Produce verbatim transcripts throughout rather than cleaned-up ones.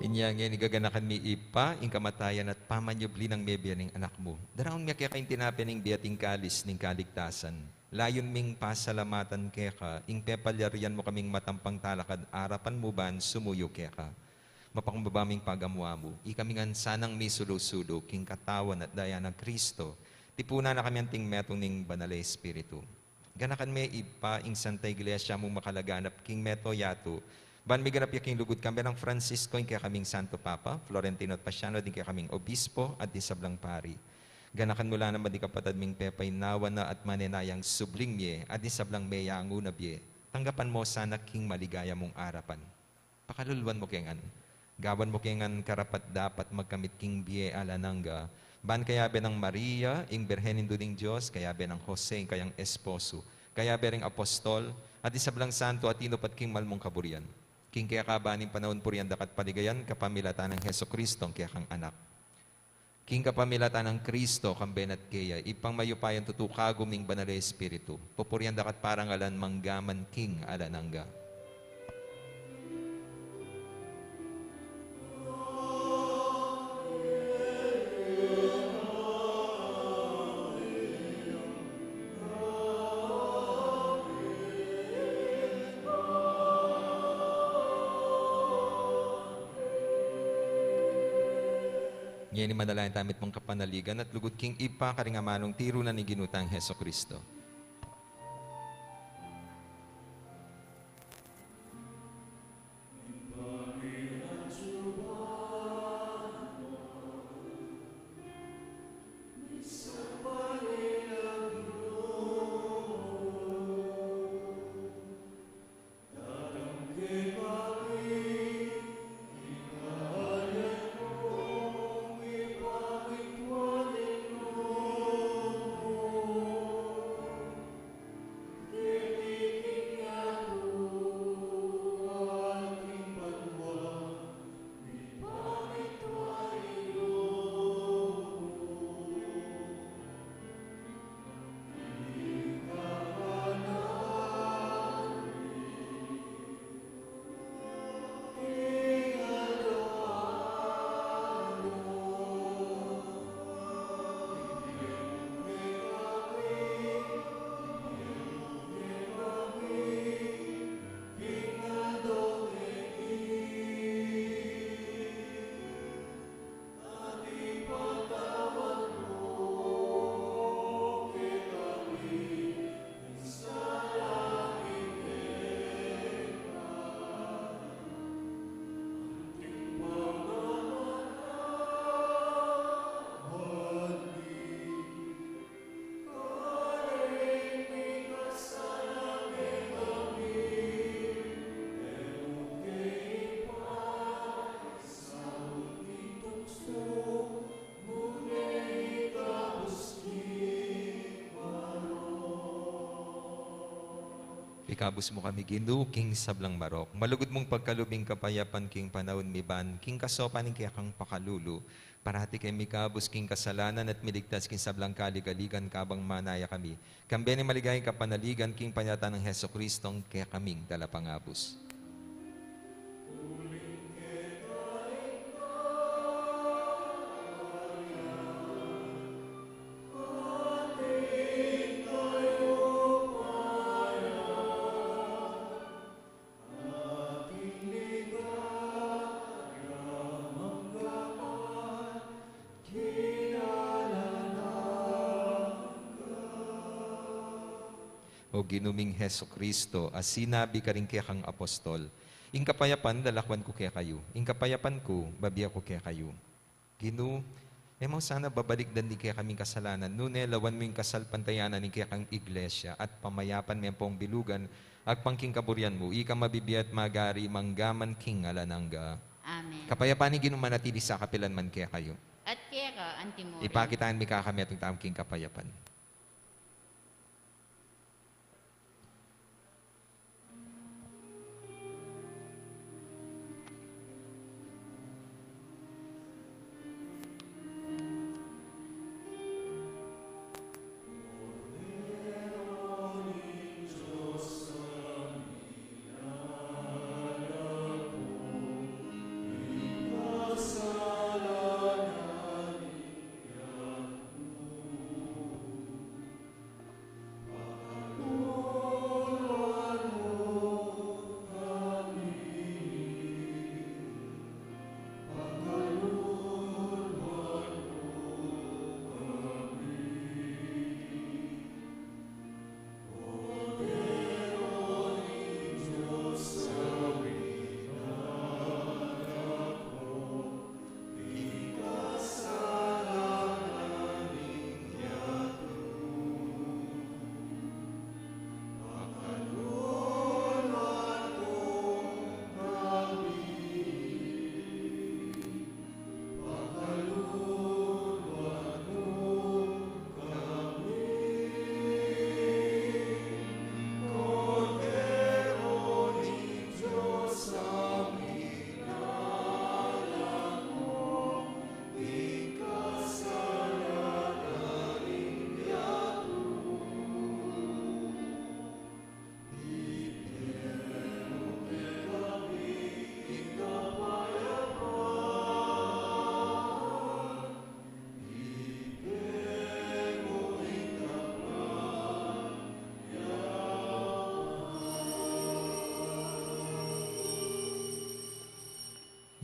Inya ngeni gaganakan mi, Ibpa, ing kamatayan at pamanyubli nang mebie ning Anak mu. Daraun mi keka ing tinape ning bie at ing kalis ning kaligtasan. Layun ming pasalamatan keka ing pepalyarian mu kaming matampang talakad arapan mu ban sumuyu keka. Mapakumbaba ming pagamuan mu, ikami ngan sanang misulu-sulu king katawan at daya nang Kristo. Tipunan na kami anting metung ning Banal a Espiritu. Ganakan me, Ibpa, ing Santa Iglesia mung makalaganap king meto yatu, ban miganap ya king lugud, kambe nang Francisco, ing kekaming Santo Papa, Florentino at Pasiano, ding kekaming Obispo, at ding sablang pari. Ganakan mu la naman ding kapatad ming pepainawa na at manenayang subling mie, at ding sablang meyangu na bie. Tanggapan mu sana king maligaya mung arapan. Pakaluluan mu ke ngan. Gawan mu ke ngan karapat-dapat magkamit king bie alang angga. Ban kayabe nang Maria, ing Birhen Indu ning Dios, kayabe nang Jose, ing kayang esposo, kayabe ring apostol, at ding sablang santo a tinupat king mal mung kaburian. King keka ban ing panaun purian da ka at paligayan, kapamilatan nang Jesucristo, ing kekang Anak. King kapamilatan nang Kristo, kambe na at keya, Ibpang mayupayang tutu, kagum ning Banal a Espiritu, pupurian da ka at parangalan mangga man king alang angga. Ngeni manalangin tamu mitmung kapanaligan at lugud king Ibpa karing amanung tiru na ning Ginu tang Jesucristo. Ikabus mu kami, Ginu, king sablang marok. Malugud mung pagkalub ing kapayapan king panaun mi ban king kasopan ning kekang pakalulu. Parati ke mikabus king kasalanan at miligtas king sablang kaligaligan kabang manaya kami. Kambe ning maligayang kapanaligan king panyatang nang Jesucristong kekaming Talapangabus. O Ginu ming Jesucristo, a sinabi karing kekang apostol, "Ing kapayapan lalakwan ku kekayu, ing kapayapan ku babie ku kekayu." Ginu, e mu sana babalikdan ding kekaming kasalanan, nune lawan mu ing kasalpantayanan ning kekang Iglesia at pamayapan me ampong bilugan, agpang king kaburian mu, ika mabibie at magari mangga man king alang angga. Amen. Kapayapan ning Ginu manatili sa kapilan man kekayu. At keka anti murin. Ipakitaan mi kekami ing tamu king kapayapan.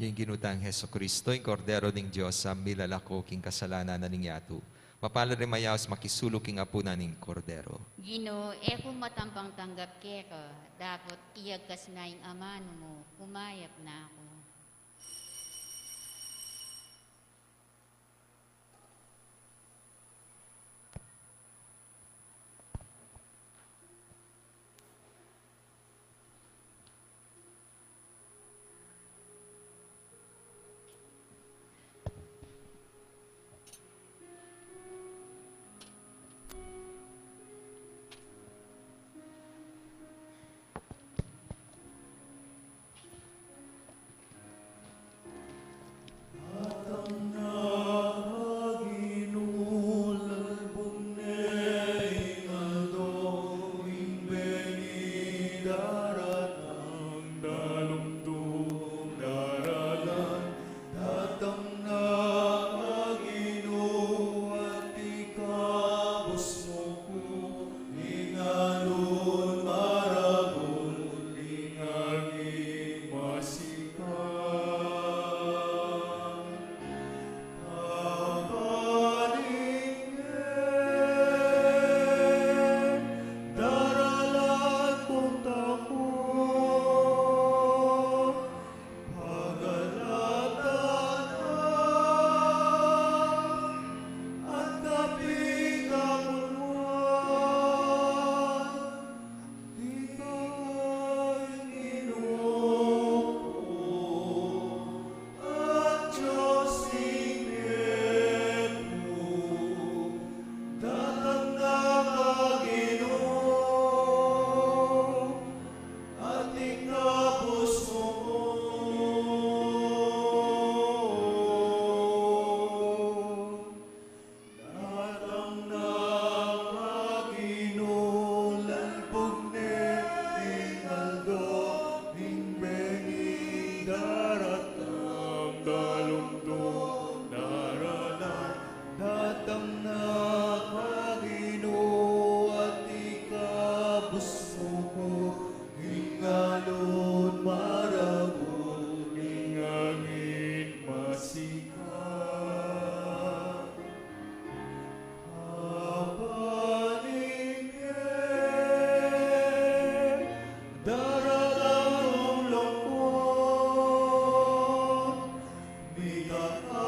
Ing Ginu tang Jesucristo, ing Kordero ning Dios, a milalako king kasalanan na ning yatu. Mapalad ring mayaus makisalu king apunan ning Kordero. Ginu, e ku matampang tanggap keka, dapot iyagkas me ing amanu mu, kumayap na ku. Datang na, Ginu, lalbung ne ing aldo, ing bengi daratang, dalum dum daralan. Datang na, Ginu, at ikabus mu ku, ing alun maragul, ing angin masikan. Kapaning daralan punta ku, pagalatan at kapikamunwan, di ka kainuku, at Dios ing Ginu, datang na ka, Ginu, at ikabus mu ku. Datang na ka, Ginu, lalbung ne ing aldo, ing bengi daratang, dalum dum daralan. Datang na ka, Ginu, at ikabus mu ku, ing alun maragul, ing angin masikan. Kapaning daralan ing lungkut, mikaka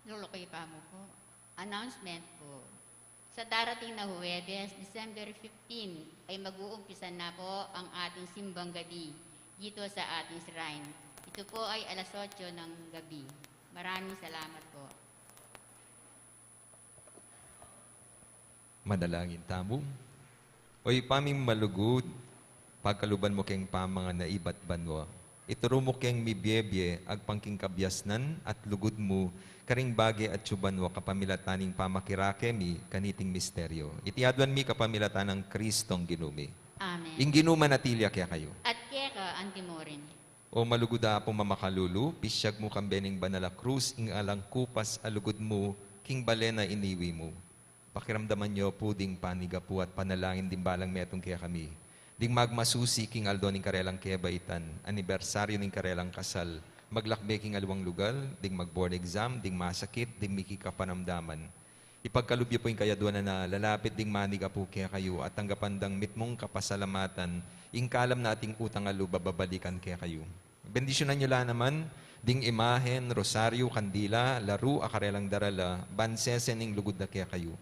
Lulukoy pa mu po. Announcement po. Sa darating na Huwebes, December fifteen, ay mag-uumpisa na po ang ating simbang gabi dito sa ating shrine. Ito po ay alas otso ng gabi. Maraming salamat po. Manalangin tamu. O Ibpa ming malugud, pakaluban mu keng pamangan na ibat banua. Ituru mu keng mibiebie agpang king kabiasnan at lugud mu, karing bage atyu banua kapamilatan ning pamakirake mi kaniting misteryo. Iti aduan mi kapamilatan nang Kristong Ginu mi. Amen. Ing Ginu manatili ya kekayu. At keka anti mo rin. O malugud a Apu mamakalulu, pisyag mu kambe ning banal a krus ing alang kupas a lugud mu king bale na iniwi mu. Pakiramdaman yu pu ding panigapu at panalangin ding balang metung kekami, ding magmasusi king aldo ning karelang kebaitan, anibersaryu ning karelang kasal, maglakbe king aliwang lugal, ding mag-board exam, ding masakit, ding miki kapanamdaman. Ipagkalub yu pu ing kayaduanan a lalapit ding manigapu kekayu at tanggapan dang mitmung kapasalamatan ing kalam na ating utang a lub a babalikan kekayu. Bendisyunan yu la naman ding imahen, rosaryu, kandila, laru a karelang darala, ban sese ning lugud da kekayu.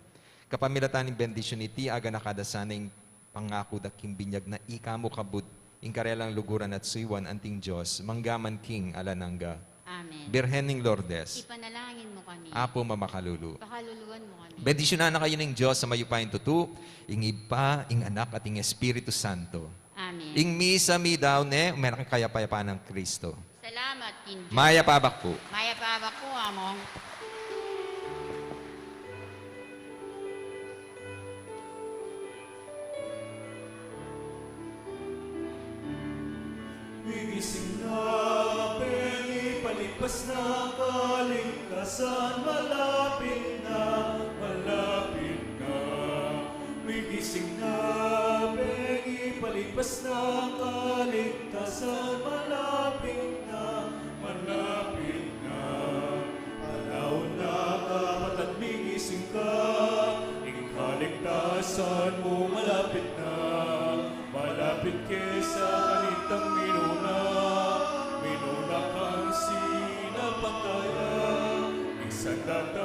Kapamilatan ning bendisyun iti, aganaka da sana ing pangaku da king binyag na ika mu kabud ing karelang luguran at suyuan anting Dios, mangga man king alang angga. Amen. Birhen ning Lourdes, Ipanalangin mu kami. Apu mamakalulu. Pakaluluan mu kami. Bendisyunan na kayu ning Dios a mayupayang tutu, ing Ibpa, ing Anak, at ing Espiritu Santo. Amen. Ing misa mi daun ne, umerak king kayapayapan nang Kristo. Salamat, King George. Mayap a abak pu. Mayap a abak pu, Among. Migising na, pengipalipas na, kaligtasan malapit na, malapit na. Migising na, pengipalipas na, kaligtasan malapit na, malapit na. Panaun na, kapatad, migising ka, ing kaligtasan mu malapit na. Malapit ke sa kanitang minuna, minuna kang sinalpantaya. Minsan data